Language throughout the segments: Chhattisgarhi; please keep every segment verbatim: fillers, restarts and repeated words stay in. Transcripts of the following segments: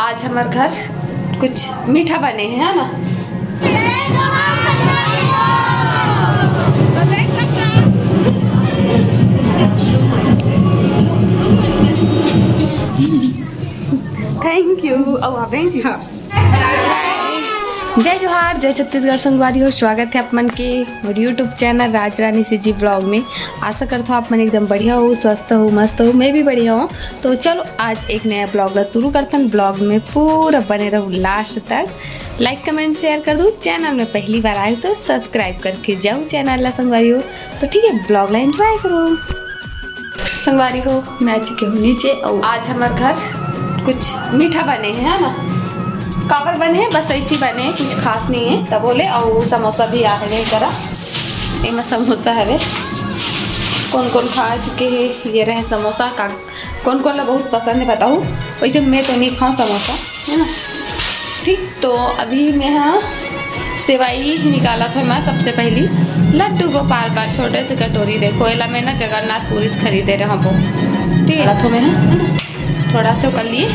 आज हमर घर कुछ मीठा बने हे, है ना? Thank you। अब आप हैं जी, हाँ। जय जोहार, जय छत्तीसगढ़ संगवारी हो। स्वागत है आप मन के मोर YouTube चैनल राज रानी सीजी ब्लॉग में। आशा करता हूँ आप मन एकदम बढ़िया हो, स्वस्थ हो, मस्त हो। मैं भी बढ़िया हूँ। तो चलो, आज एक नया ब्लॉग ला शुरू करथन। ब्लॉग में पूरा बने रहो लास्ट तक। लाइक, कमेंट, शेयर कर दो। चैनल में पहली बार आए हो तो सब्सक्राइब करके जाओ चैनल ला संगवारी हो। तो ठीक है, ब्लॉग ला एंजॉय करो। संगवारी हो, मैं आ चुकी हूँ नीचे और आज हमर घर कुछ मीठा बने हे, है ना? काबर बने हे, बस ऐसी बने हे, कुछ खास नहीं है। तब बोले, और समोसा भी आ हवे करा, एमा समोसा हवे। कौन कौन खा चुके हैं, ये रहे समोसा। का कौन कौन ला बहुत पसंद है बताओ। वैसे मैं तो नहीं खाऊँ समोसा, है ना? ठीक, तो अभी मैं, हाँ, सेवई निकालत हों मैं। सबसे पहली लड्डू गोपाल बर छोटे से कटोरी, देखो, एला मैं ना जगन्नाथ पुरी से खरीदे रहबो। ठीक है, तो मैं, हाँ, थोड़ा से कर लिए,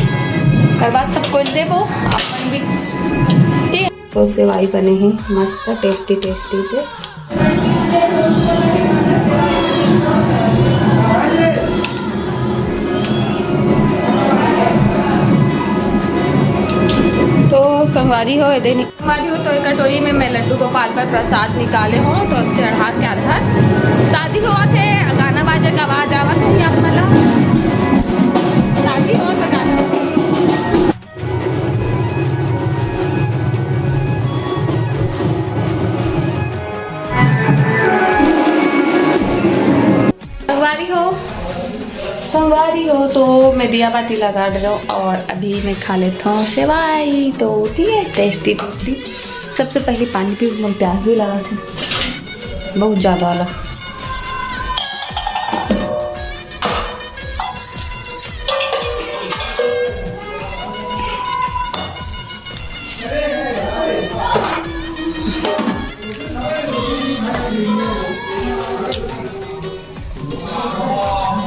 कर बाद सबको देबो, अपन भी। ठीक है, तो सेवई बने हैं मस्त टेस्टी टेस्टी से। तो संगवारी हो, एदे नि-, संगवारी हो, तो एक कटोरी में मैं लड्डू गोपाल बर प्रसाद निकाले हों, तो चढ़ा के आधा शादी होवत हे, गाना बाजे के आवाज आवत हे आप मन ला। शादी होवत हे, गाना। संगवारी हो, संगवारी हो, तो मैं दिया बाती लगा दे रहा हूँ और अभी मैं खा लेता हूँ सेवई। तो ठीक है, टेस्टी टेस्टी। सबसे पहले पानी पी, मैं प्यास भी लगा थी बहुत ज़्यादा वाला।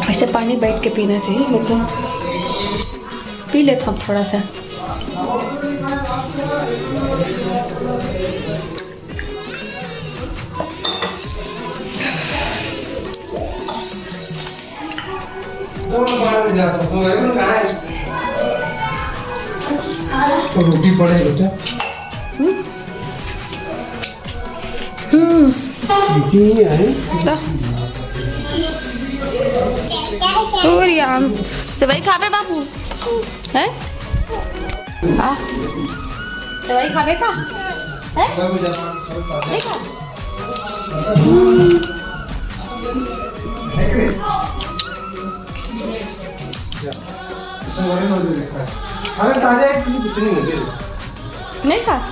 ऐसे पानी बैठ के पीना चाहिए, लेकिन पी लेता हूँ थोड़ा सा। तो रोटी पड़े बेटा। हम्म। रोटी नहीं आए। तो। और यार, सेवई खाबे बाबू? हैं? आ। सेवई खाबे का? हैं? नहीं खा? अरे ताजा है, कुछ नहीं है। नहीं खास?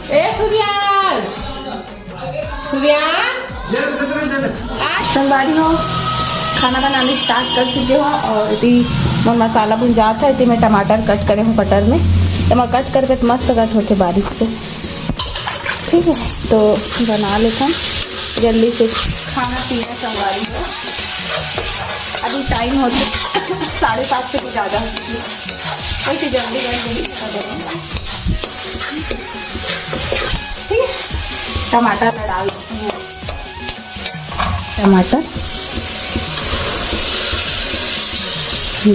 ए सूर्यांश, सूर्यांश। आज संगवारी हो, खाना बनाने स्टार्ट कर चुके हो और इति मोर मसाला भुंजात है, इति मैं टमाटर कट करे हूँ कटर में। एमा कट करबे तो मस्त कट होथे बारीक से। ठीक है, तो बना लेथन जल्दी से खाना पीना संगवारी हो। अभी टाइम होथे साढ़े सात से भी ज़्यादा हो चुकी है, वैसे जल्दी कर देंगे। ठीक है, टमाटर में डाल देते हैं, टमाटर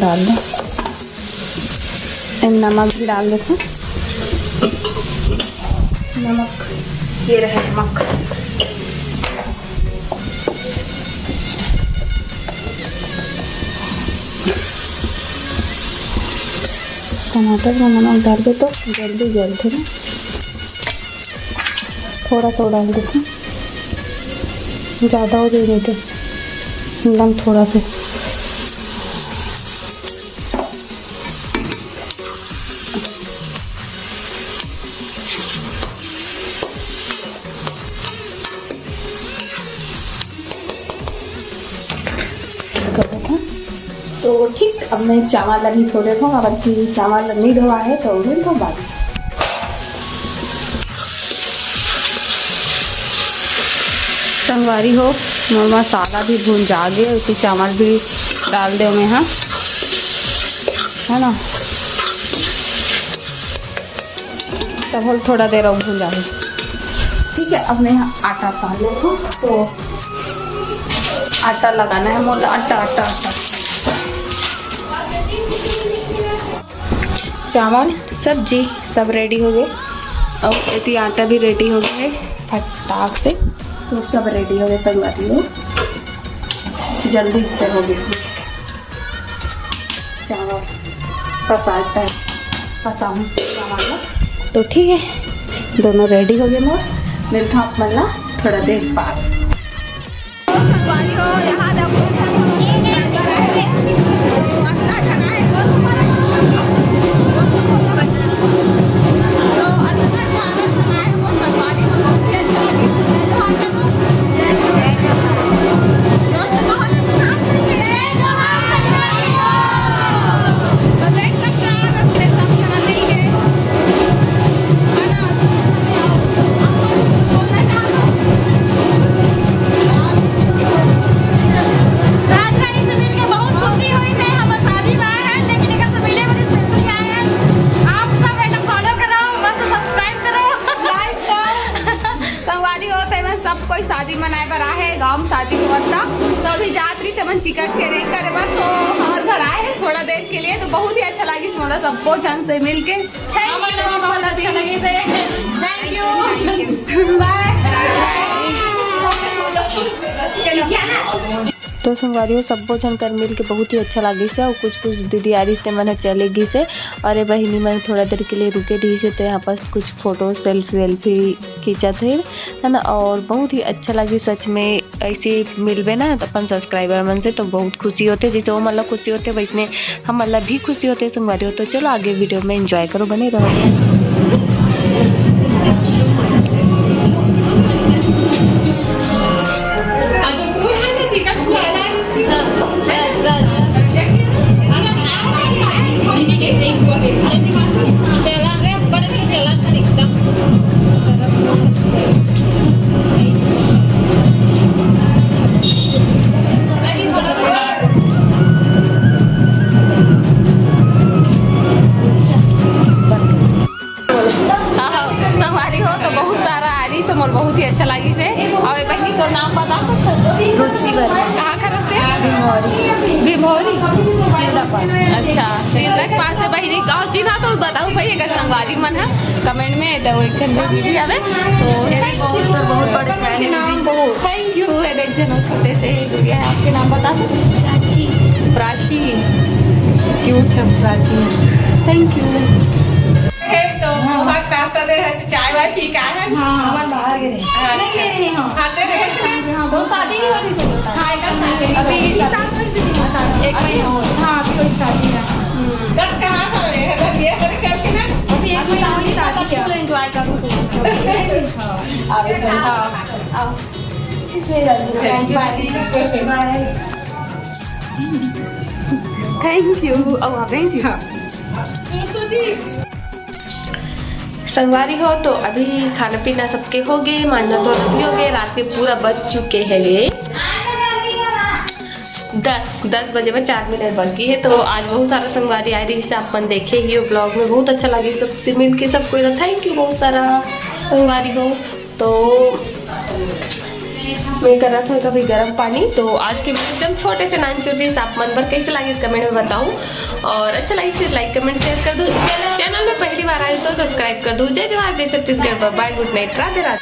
डाल दो। एम नमक भी डाल देते हैं। नमक, ये रहे नमक। टमाटर में नमक डाल दे तो जल्दी गलथे ना, थोड़ा सा डाल देते हैं, ज़्यादा हो जाए नहीं तो एकदम थोड़ा सा। तो ठीक, अब मैं चावल ला नहीं धो देथों, काबर कि चावल ला नहीं धोवा है, तो मैं धो बाद। संगवारी हो, मोर मसाला भी भुंजा गे, उसी चावल भी डाल दे मैं, हाँ, है ना। तब हम थोड़ा देर और भून जाए। ठीक है, अब मैं आटा सान लेथों। तो आटा लगाना है मोला, आटा, आटा, आटा। चावल, सब्जी सब रेडी हो गए और एती आटा भी रेडी हो गए है फटाक से। तो सब रेडी हो गए संगवारी हो, जल्दी से हो गए। चावल पसाता है, पसाऊँ चावल ला। तो ठीक है, दोनों रेडी हो गए मोर। मिलता हूँ आप मन ला थोड़ा देर बाद। संगवारी हो, यहाँ जब अच्छा खाना है, तो अतना अच्छा खाना है, बहुत अच्छा लगे। जोर से कहो। राजधानी से मिलके बहुत खुशी हुई है। हम शादी में आए हैं, लेकिन एक से मिले बड़ी specially आए हैं। आप सब एक follow करो, मस्त subscribe करो, like करो। संगवारी हो, तो एमन सब कोई शादी मनाए बर आए है, गाँव में शादी होवत था, तो अभी जात रही से मन चिकट के रेंग करे बर, तो हमारे घर आए हैं थोड़ा देर के लिए, तो बहुत ही अच्छा लगिस मोला सबको झन से मिलके। Thank you, बहुत अच्छा लगिस। Thank you, bye। तो संगवारी हो, सब्बो झन कर मिल के बहुत ही अच्छा लागिस हे। और कुछ कुछ दीदी आ रहिस, ते मन ह चले गिस हे, और ये बहिनी मन थोड़ा देर के लिए रुके रहिस हे, तो यहाँ पास कुछ फोटो, सेल्फी वेल्फी खींचत हे, है ना। और बहुत ही अच्छा लागिस सच में, ऐसे मिलबे ना तो अपन सब्सक्राइबर मन से तो बहुत खुशी होथे, जैसे वो मन ला खुशी होथे वैसने हमन ला भी खुशी होथे संगवारी हो। तो चलो आगे वीडियो में एंजॉय करो, बने रहो। हाँ, हाँ, संगवारी हो तो बहुत सारा आ रहिस हे, मोर बहुत ही अच्छा लागिस हे। और ये बहिनी तो नाम बता सकत हो? रुचि वर्मा। कहाँ के हरस ते? भिमौरी। भिमौरी? तिल्दा पास। अच्छा, तिल्दा के पास हे बहिनी। गाँव चिन्हा तो बताओ भाई, अगर संगवारी मन है कमेंट में, तो एक झन दीदी हवे, तो ये बहुत, बहुत बड़े fan है नाम दीदी। बहुत। Thank you। ये देख जनो छोटे से गुड़िया है, आपके नाम बता सकते हैं? प्राची। प्राची, क्यूट है प्राची। Thank you। तो हाँ। बहुत नाश्ता दे है, चाय वाय पी के आए हैं। हाँ, हमारे बाहर गए हैं। हाँ। नहीं, नहीं, नहीं, हाँ। खाते रहे। हाँ, बहुत शादी नहीं होती सुनता। हाँ, एकदम शादी। अभी इस साल में शादी। एक महीना हो गया। हाँ, अभी वही शादी है। हम्म। दस कहाँ से हुए हैं? दस ये हमारे घर के ना। अभी एक महीना होगी शादी किया। Full enjoy करूँ तो। हाँ। हाँ। Thank you। Thank you। अब आप thank you। संगवारी हो तो अभी खाना पीना सबके हो गए, मांजना धोना भी हो गए, रात के पूरा बज चुके हैं ले दस, दस बजे में चार मिनट बाकी है। तो आज बहुत सारा संगवारी आए रहिस, आप मन देखे ही हो vlog में, बहुत अच्छा लगे सबसे मिलके, सबको thank you बहुत सारा संगवारी हो। तो मैं करत हूँ कभी गर्म पानी। तो आज के video एकदम छोटे से नानचुर रहिस, आप मन बर कैसे लागिस comment में बताओ, और अच्छा लागिस तो like comment share कर दो। Channel में पहली बार आए तो subscribe कर दो। जय जोहार, जय Chhattisgarh, bye bye, good night, Radhe Radhe.